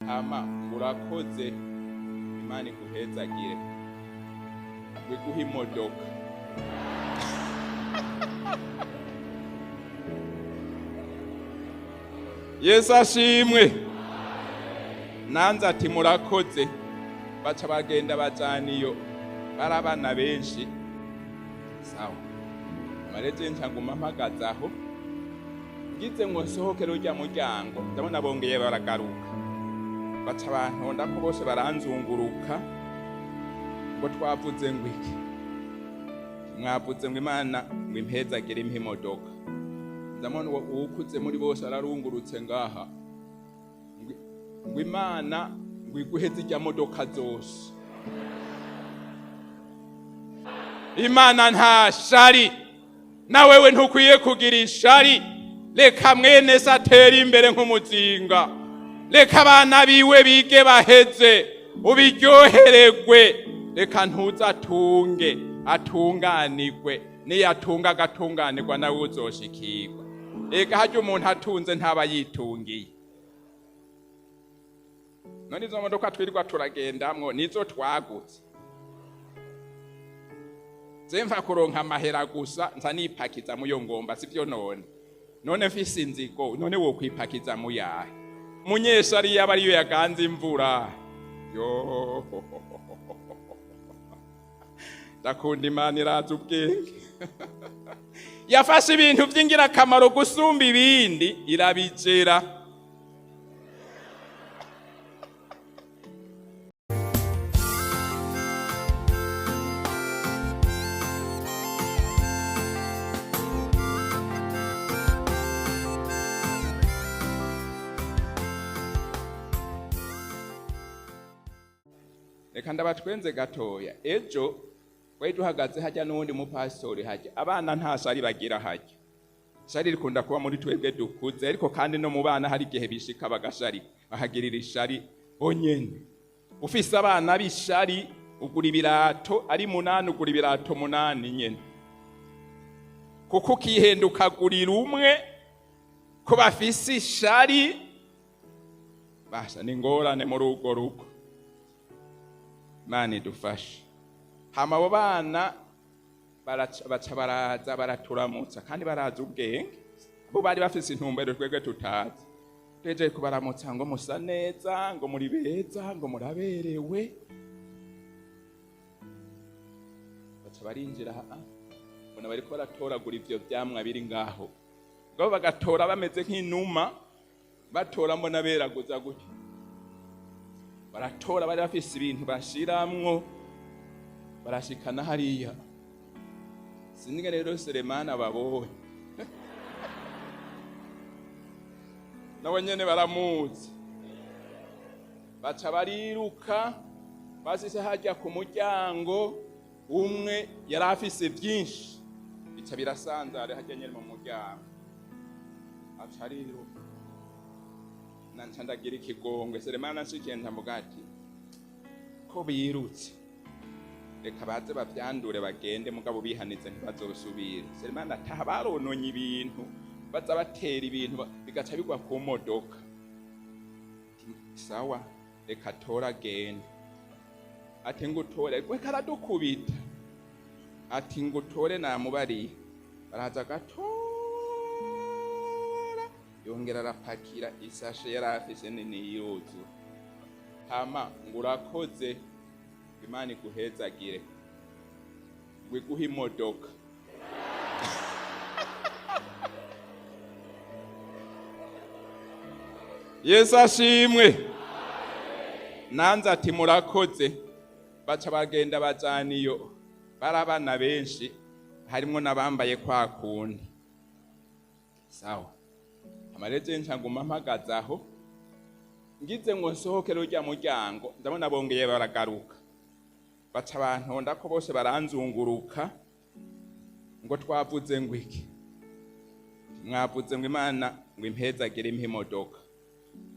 Hama urakoze, Imana iguhezagire, iguhe imodoka. Yesu ashimwe. Nanze ati murakoze. Baca bagenda bajana iyo bari abana benshi. Sawa, amarete nca nguma mpagaze aho, ngize ngo nsohoke rurya muryango, ndabona bongeye baragaruka, baca bantonda ko bose baranzunguruka ngo twavuze ngo iki? Mwavuze ngo Imana ngo impezagire impe imodoka. Ndabona uwukuze muri bose ararungurutse ngaha ngo Imana ngo iguhe zirya modoka zose. Imana nta shari, na wewe ntukwiye kugira ishari. Reka mwene se atere imbere nk'umuzinga, reka abana biwe bige baheze, ubiryohererwe. Reka ntuzatunge atunganirwe, niyatunga agatunganirwa nawe uzoshikirwa. Ega harya umuntu atunze ntaba yitungiye. None izo modoka twirirwa turagendamwo nizo twagutse? Zemva kuronka amahera gusa nza nipakiza muyo ngomba, sivyo? None mfise inzigo, none wokwipakiza muyahe? Munyeshari yaba ariyo yaganze imvura yo. Ndakunda Imana iraza ubwenge, yafashe ibintu vy'ingirakamaro gusumba ibindi irabijera. Reka ndabatwenze gatoya. Ejo twari duhagaze hajya n'uwundi mupasitori hajya. Abana nta shari bagira hajya, shari rikunda kuba muri twebwe dukuze, ariko kandi no mu bana hari igihe bishika bagashari, bahagirira ishari bonyene. Ufise abana b'ishari, ugura ibirato ari 8, ugura ibirato 8 nyene, kuko ukihenda ukagurira umwe ko bafise ishari, basha ni ingorane muri urwo rugo. Imana idufashe. Hama abo bana baca baraza baraturamutsa, kandi baraza ubwenge, bo bari bafise intumbero twebwe tutazi. Twejeje kubaramutsa ngo musa neza, ngo muri beza, ngo muraberewe. Baca barinjira, mbona bariko baratoragura ivyo vyamwa biri ngaho, ngo bagatora bameze nk'inuma, batora mbona beraguza gutya, baratora, bari bafise ibintu bashiramwo, barashikana hariya. Sinzi rero Selemani babonye, nabo nyene baramuzi, baca bariruka basise hajya ku muryango. Umwe yari afise byinshi, bica birasanzare hajya nyene mu muryango, aca ariruka. Nanca ndagira ikigongwe Selemani anshikiye, ndamuga ati ko birutse, reka baze bavyandure bagende, mugabo bihanize ntibazosubire. Selemani ataha barononye ibintu, baza batera ibintu bigaca bigwa ku modoka. Sawa, reka tora agende. Ati ngutore, reka aradukubita. Ati ngutore namubariye. Baraza agatora, yongera arapakira isashe yari afise nini yuzura. Hama ngo urakoze, Imana iguhezagire, ngo iguhe imodoka. Yesu ashimwe. Nanze ati murakoze. Baca bagenda bajana iyo bari abana benshi, harimwo n'abambaye kwa kundi. Sawa, amarete nca nguma mpagaze aho, ngize ngo nsohoke rurya muryango, ndabona bongeye baragaruka, baca bantonda ko bose baranzunguruka ngo twavuze ngo iki? Mwavuze ngo Imana ngo impezagire impe imodoka.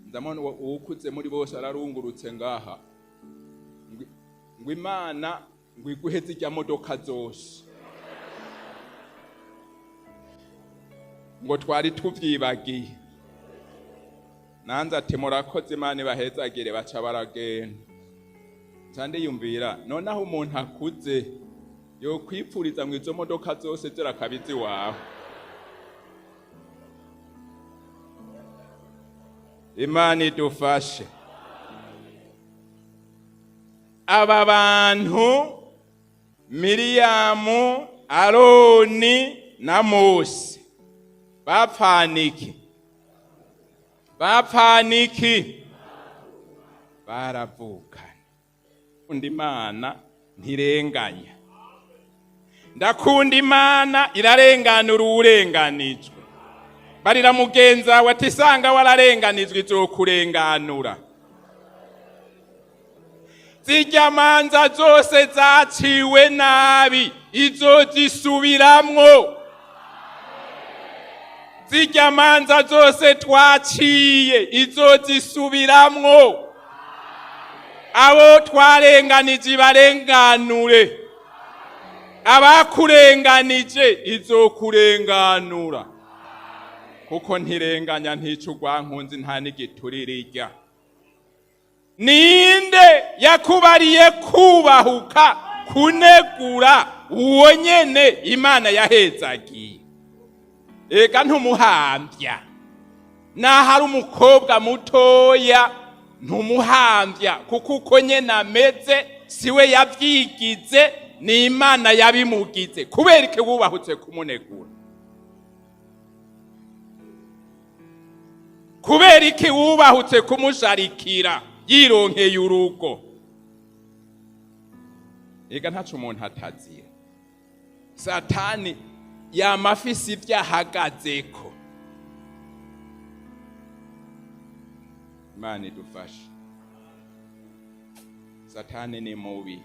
Ndabona uwukuze muri bose ararungurutse ngaha ngo Imana ngo iguhe zirya modoka zose, ngo twari tuvyibagiye. Nanze ati murakoze, Imana ibahezagire. Baca baragenda. Nca ndiyumvira, noneho umuntu akuze yokwipfuriza ngo izo modoka zose zirakabizi iwawe. Imana idufashe. Aba bantu Miriyamu, Aroni na Mose bapfaniki? Bapfaniki? Baravukana. Undi Imana ntirenganya. Ndakunda Imana irarenganura uwurenganijwe. Barira mugenza we ati sanga wararenganijwe, izokurenganura. Zirya manza zose zaciwe nabi izozisubiramwo. Zirya manza zose twaciye izozisubiramwo. Abo twarenganije ibarenganure, abakurenganije izokurenganura, kuko ntirenganya, ntica urwankunzi, nta n'igiturire irya. Ninde yakubariye kubahuka kunegura uwo nyene Imana yahezagiye? Ega ntumuhambya, naho ari umukobwa mutoya ntumuhambya, kuko uko nyene ameze siwe yavyigize, ni Imana yabimugize. Kubera iki wubahutse kumunegura? Kubera iki wubahutse kumusharikira yironkeye urugo? Ega ntaco umuntu atazira. Satani yama afise ivyo ahagazeko. Imana idufashe. Satani ni mubi.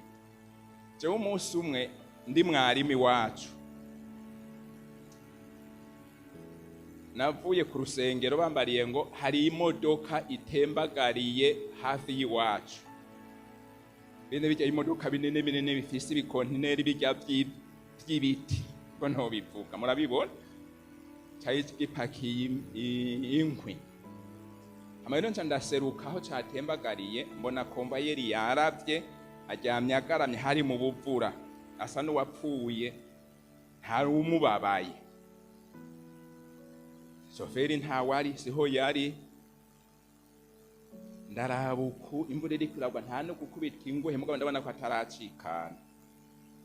Jewe umunsi umwe ndi mwarimu iwacu, navuye ku rusengero bambariye ngo hari imodoka itembagariye hafi y'iwacu, bene bijya imodoka binini binini bifise ibikontineri bijya vy'ibiti, ko ntobivuga murabibona, cari gipakiye inkwi. Hama rero nca ndaseruka aho catembagariye, mbona komvayeri yaravye, aryamye agaramye, hari mu buvura, asa n'uwapfuye, ntari umubabaye. Shoferi ntawari, siho yari. Ndaraba uku imvura iriko iragwa, nta no gukubita ingohe, mugabo ndabona ko ataracikana.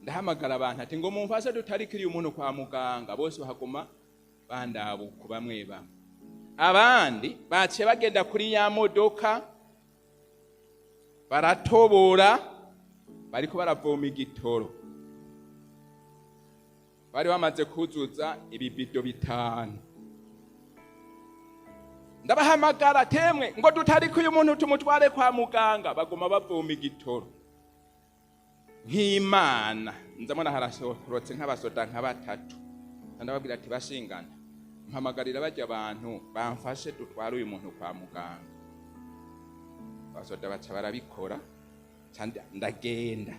Ndahamagara abantu ati ngo mumfashe dutarikiriye umuntu kwa muganga. Bose bahaguma bandaba uku, bamwe bamwe, abandi baciye bagenda kuri ya modoka baratobora, bariko baravoma igitoro. Bari bamaze kuzuza ibibido 5. Ndabahamagara, temwe ngo dutarike uyu muntu tumutware kwa muganga. Baguma bavoma igitoro. Nk'Imana nzamona harasorotse nk'abasoda nka batatu. Ndababwira ati bashingana, mpamagarira bajya abantu bamfashe dutware uyu muntu kwa muganga. Abasoda baca barabikora. Ndagenda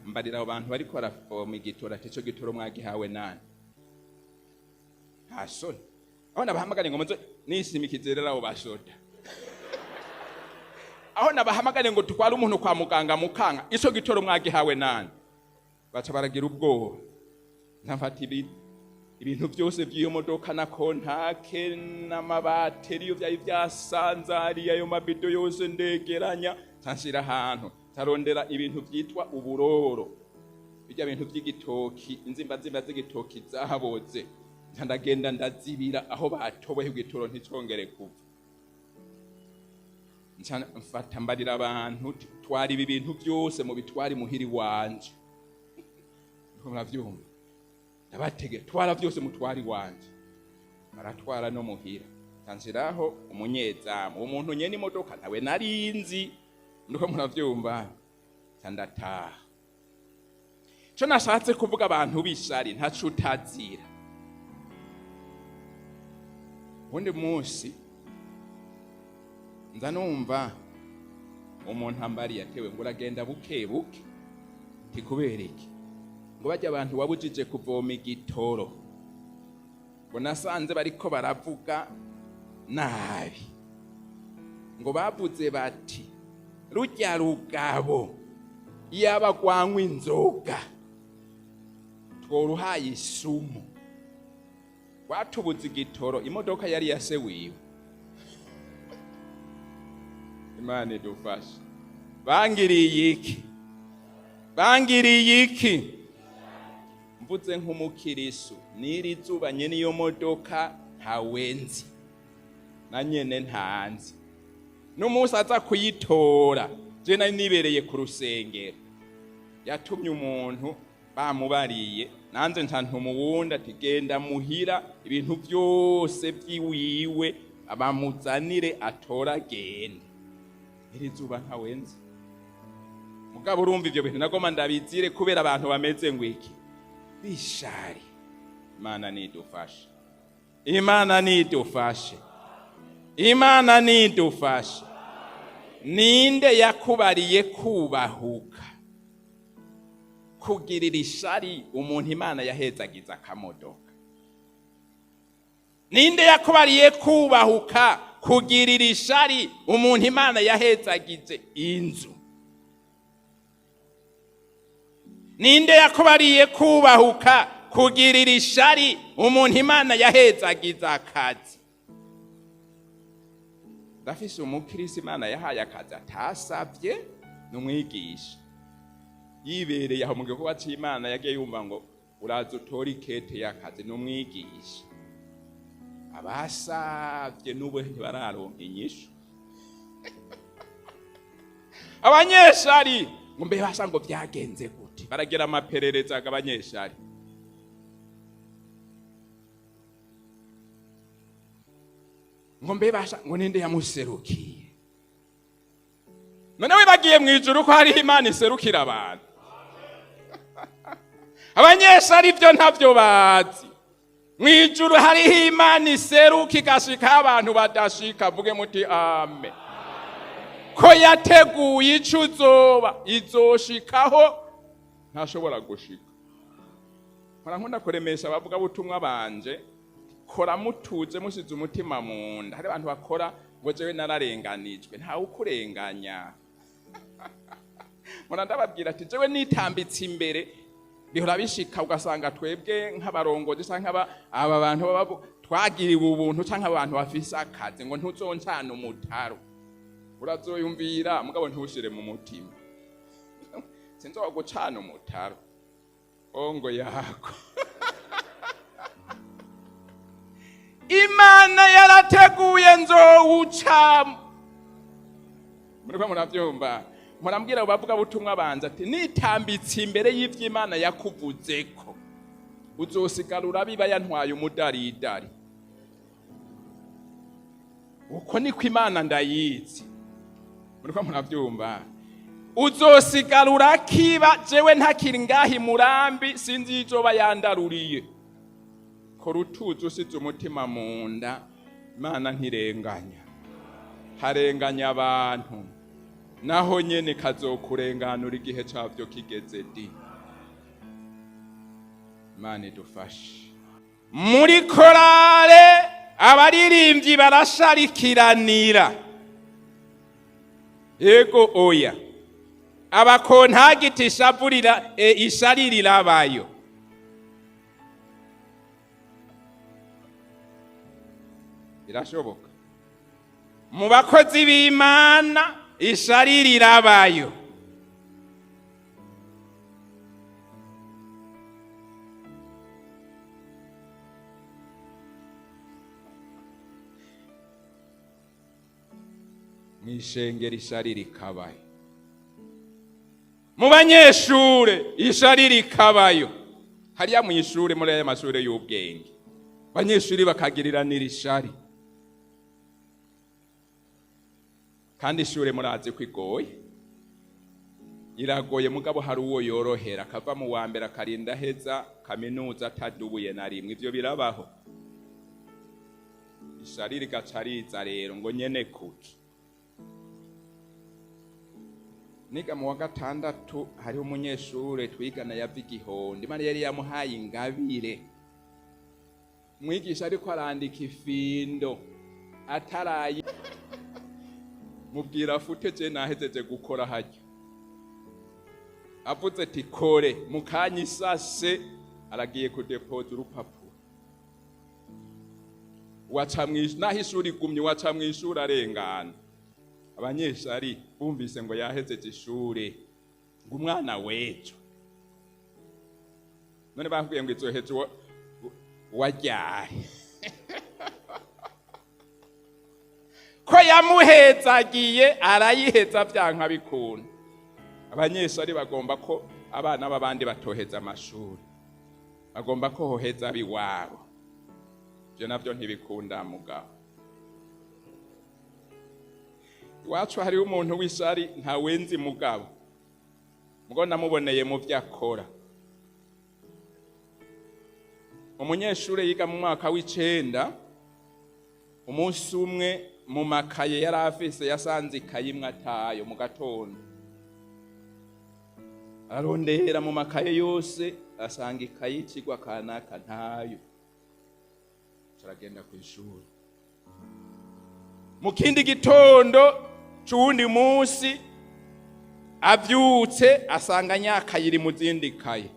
mbarira abo bantu bariko baravoma igitoro ati ico gitoro mwagihawe nani? Nta soni. Aho nabahamagariye ngo muze nishimikize rero abo basoda, aho nabahamagariye ngo dutware umuntu kwa muganga mukanga, ico gitoro mwagihawe nani? Baca baragira ubwoba. Nkamfata ibintu byose by'iyo modoka na kontake n'amabateri iyo byari byasanzariye, ayo mabido yose ndegeranya, nshira ahantu, ntarondera ibintu byitwa uburoro, bijya bintu by'igitoki, inzimba z'igitoki zahaboze, ndagenda ndazibira aho batoboye igitoro nticongere kuva. Mfata mbarira abantu, twari ibi bintu byose mu bitwari muhiri wanje. Muravyumva? Ndabatege twara byose mutwari wanje. Baratwara no muhira. Nshiraho umunyezamu, umuntu nyene imodoka nawe narinzi. Ndiko muravyumva? Ndataha. Ico nashatse kuvuga, abantu b'ishari ntaco utazira. Uwundi munsi nza numva umuntu ambariye atewe ngo uragenda buke buke. Ti kubera iki? Ngo bajya abantu wabujije kuvoma igitoro, ngo nasanze bariko baravuga nabi. Ngo bavuze bati rujya rugabo iyaba rwanywa inzoga tworuhaye isumu, rwatubuze igitoro, imodoka yari yase wiwe. Imana idufashe. Bangiriye iki? Bangiriye iki? Mvuze nk'umukirisu, n'iri zuba nyene iyo modoka ntawenzi na nyene ntanzi, n'umunsi aza kuyitora je nari nibereye ku rusengero, yatumye umuntu bamubariye, nanze ntantuma uwundi ati genda muhira ibintu byose by'iwiwe bamuzanire atora agende. Iri zuba ntawenzi. Mugabo urumva ivyo bintu nagoma ndabizire kubera abantu bameze ngo iki bishari. Imana nidufashe, Imana nidufashe, Imana nidufashe. Ninde yakubariye kubahuka kugirira ishari umuntu Imana yahezagiza akamodoka? Ninde yakubariye kubahuka kugirira ishari umuntu Imana yahezagize inzu? Ninde yakubariye kubahuka kugirira ishari umuntu Imana yahezagize akazi? Ndafise umukirisi Imana yahaye akazi atasavye, n'umwigisha yibereye aho mu gikorwa c'Imana, yagiye yumva ngo uraza utore ikete y'akazi, n'umwigisha. Abasavye n'ubu ntibararonka inyishu. Abanyeshari ngo mbe basa ngo byagenze gute, baragira amaperereza abanyeshari. Ngo mbe basha ngo ninde yamuserukiye? None we bagiye mu ijuru ko hariho Imana iserukira abantu. Abanyeshari ibyo ntavyo bazi. Mu ijuru hariho Imana iseruka igashika abantu badashika. Vuge muti amen. Ko yateguye ico uzoba, izoshikaho ntashobora gushika. Mpora nkunda kuremesha abavuga butumwa banje, kora mutuje musize umutima mu nda. Hari abantu bakora ngo jewe nararenganijwe, ntawe ukurenganya. Mpora ndababwira ati jewe nitambitse imbere, bihora bishika ugasanga twebwe nk'abarongozi canke aba bantu baba twagiriwe ubuntu canke abantu bafise akazi ngo ntuzoncana umutaro. Urazoyumvira mugabo ntushire mu mutima. Sinzogucana umutaro. Ongo yako. Imana yarateguye nzowucamo. Muriko muravyumva? Murambwira bavuga butumwa banza ati nitambitse imbere y'ivy'Imana yakuvuzeko, uzosigara urabiba yantwaye umudaridari. Uko niko Imana ndayizi. Muriko muravyumva? Uzosigara urakiba, jewe ntakiri ngahi murambi, sinzi izoba yandaruriye. Kora utuzi usize umutima mu nda. Imana ntirenganya, harenganya abantu, naho nyene kazokurenganura igihe cavyo kigeze di. Imana idufashe. Muri korale abaririmbyi barasharikiranira. Ego oya. Abakontagiti ishavurira ishari rirabayo. Birashoboka. Mu bakozi b'Imana ishari rirabayo. Mw'ishengero ishari rikabayo. Mu banyeshure ishari rikabayo. Hariya mw'ishure, muri aya mashure y'ubwenge, abanyeshuri bakagiriranira ishari. Kandi ishure murazi ko igoye, iragoye, mugabo hari uwo yorohera akava mu wa mbere akarinda aheza kaminuza atadubuye na rimwe. Ivyo birabaho. Ishari rigaca riza rero ngo nyene kuki. Niga mu wa gatandatu hariho umunyeshure twigana yava igihonda, Imana yari yamuhaye ingabire. Mwigisha ariko arandika ifindo ataraye. Mubwira afute, je nahejeje gukora harya. Avuze ati kore, mu kanya isase aragiye kudepoza urupapuro. Waca naho ishuri igumye, waca mw'ishuri arengana. Abanyeshuri bumvise ngo yahejeje ishure, ngo umwana w'ejo. None bakubwiye ngo izoheje waryari? Ko yamuhezagiye arayiheza vyanka bikunda. Abanyeshuri bagomba ko abana b'abandi batoheza amashuri, bagomba ko hoheza abiwabo. Ivyo navyo ntibikunda. Mugabo iwacu hariho umuntu w'ishari, ntawenzi, mugabo mugo namuboneye mu vyo akora. Umunyeshure yiga mu mwaka w'icenda, umunsi umwe mu makaye yari afise yasanze ikaye imwe atayo. Mu gatondo ararondera mu makaye yose, asanga ikaye y'ikigwa kanaka ntayo. Aragenda kw'ishuri. Mu kindi gitondo c'uwundi munsi avyutse, asanga nyakaye iri mu zindi kaye,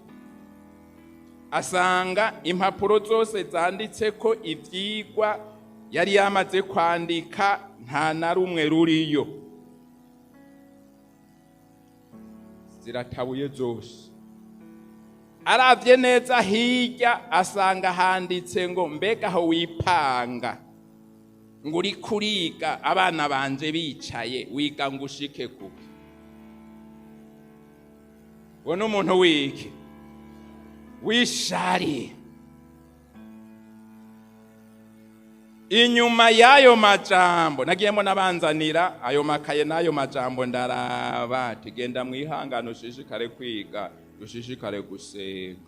asanga impapuro zose zanditseko ivyigwa yari yamaze kwandika nta na rumwe ruriyo, ziratabuye zose. Aravye neza hirya, asanga handitse ngo: "Mbega aho wipanga ngo uri kuriga abana banje bicaye, wiga ngo ushike kuki?" Uwo ni umuntu wiki? W'ishari. Inyuma y'ayo majambo nagiyemo nabanzanira ayo makaye n'ayo majambo, ndaraba tigenda mwihangane, ushishikare kwiga, ushishikare gusenga.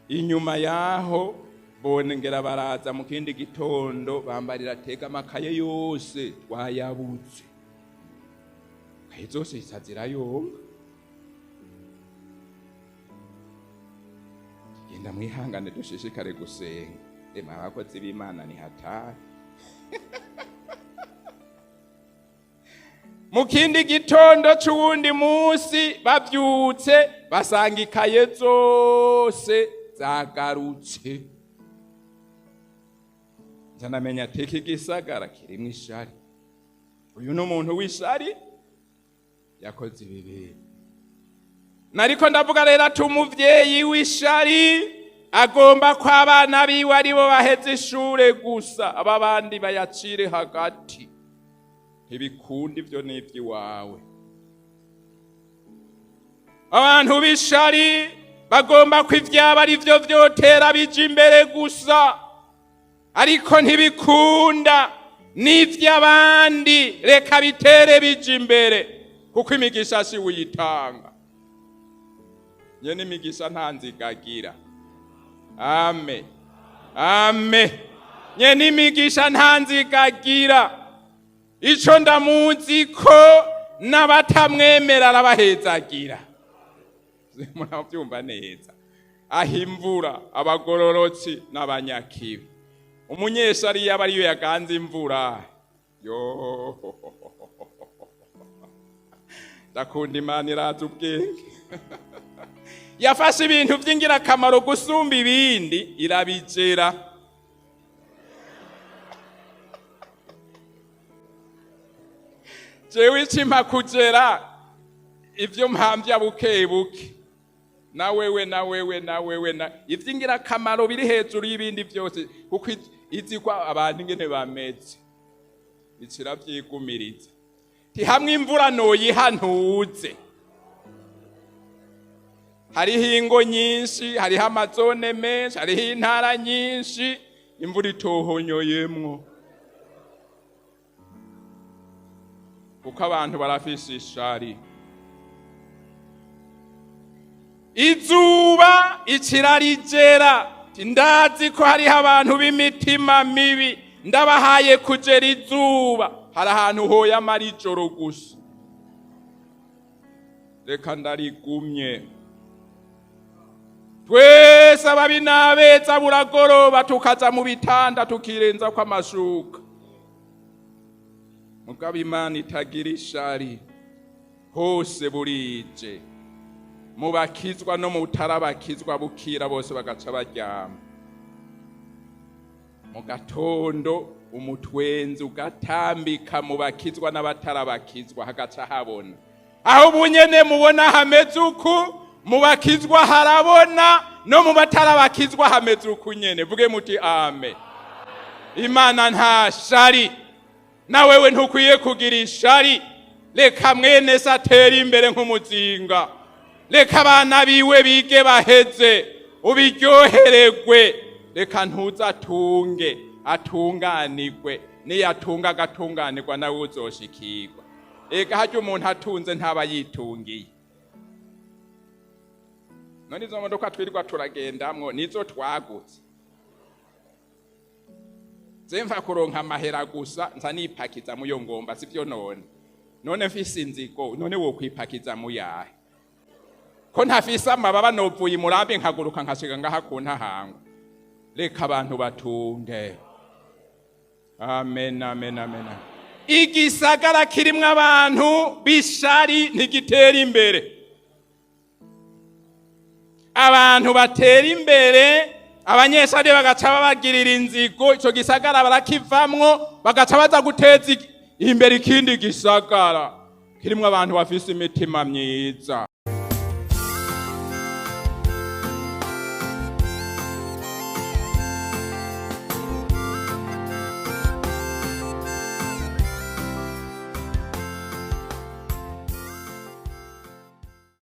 Inyuma yaho bonengera baraza mu kindi gitondo, bambarira tega amakaye yose twayabuze, kaye zose zirayonga. Genda mwihangane, dushishikare gusenga. Ema, abakozi b'Imana ni hatari. Mu kindi gitondo c'uwundi munsi bavyutse, basanga ikaye zose zagarutse. Ncanamenya ati iki gisagara kirimwo ishari, uyu ni umuntu w'ishari yakoze ibi bintu. Nariko ndavuga rero ati umuvyeyi w'ishari agomba ko abana biwe aribo baheze ishure gusa, aba bandi bayacire hagati. Ntibikunda, ivyo ni ivy'iwawe. Abantu b'ishari bagomba ko ivyaba ari vyo vyotera bija imbere gusa, ariko ntibikunda, n'ivy'abandi reka bitere bija imbere, kuko imigisha si uyitanga. Nyene imigisha nta nzigagira. Ame, ame. Nyene imigisha nta nzigagira. Ico ndamuzi ko n'abatamwemera arabahezagira. Murabyumva neza? Aho imvura abagororotsi n'abanyakibi. Umunyeshari yaba ariyo yaganze imvura yo. Ndakunda Imana iraza ubwenge, yafashe ibintu by'ingirakamaro gusumba ibindi irabigera. Jewe ikimpa kugera ivyo mpamvya buke buke, na wewe, na wewe, na wewe, na ivy'ingirakamaro biri hejuru y'ibindi byose, kuko izi ko abantu ingene bameze, ikiravyigumiriza ti hamwe imvura noyiha ntuze. Hariho ingo nyinshi, hariho amazone menshi, hariho intara nyinshi imvura itohonyoyemwo, kuko abantu barafise ishari. Izuba ikirarigera, ndazi ko hariho abantu b'imitima mibi, ndabahaye kugera izuba. Hari ahantu hoyamara ijoro gusa, reka ndarigumye. Twese ababi n'abeza buragoroba tukaza mu bitanda, tukirenza ko amashuka. Mugabo Imana itagira ishari, hose burije, mu bakizwa no mu butarabakizwa, bukira bose bagaca baryama. Mu gatondo umutwenzi ugatambika mu bakizwa n'abatarabakizwa, hagaca habona. Aho ubunyene mubona hameze uku, mu bakizwa harabona, no mu batarabakizwa hameze uku nyene. Vuge muti amen. Imana nta shari, na wewe ntukwiye kugira ishari. Reka mwene se atere imbere nk'umuzinga, reka abana biwe bige baheze, ubiryohererwe. Reka ntuzatunge, atunganirwe. Niyatunga agatunganirwa, nawe uzoshikirwa. Ega harya umuntu atunze ntaba yitungiye. None izo modoka twirirwa turagendamwo nizo twagutse? Zemva kuronka amahera gusa, nza nipakiza muyo ngomba, sivyo? None mfise inzigo, none wokwipakiza muyahe ko ntafise amababa? Novuye imurambi nkaguruka nkashika ngaha ku ntahangwa. Reka abantu batunge. Amen, amen, amen. Igisagara kirimwo abantu b'ishari ntigitera imbere. Abantu batera imbere, abanyeshari bagaca babagirira inzigo, ico gisagara barakivamwo, bagaca baza guteza imbere ikindi gisagara kirimwo abantu bafise imitima myiza.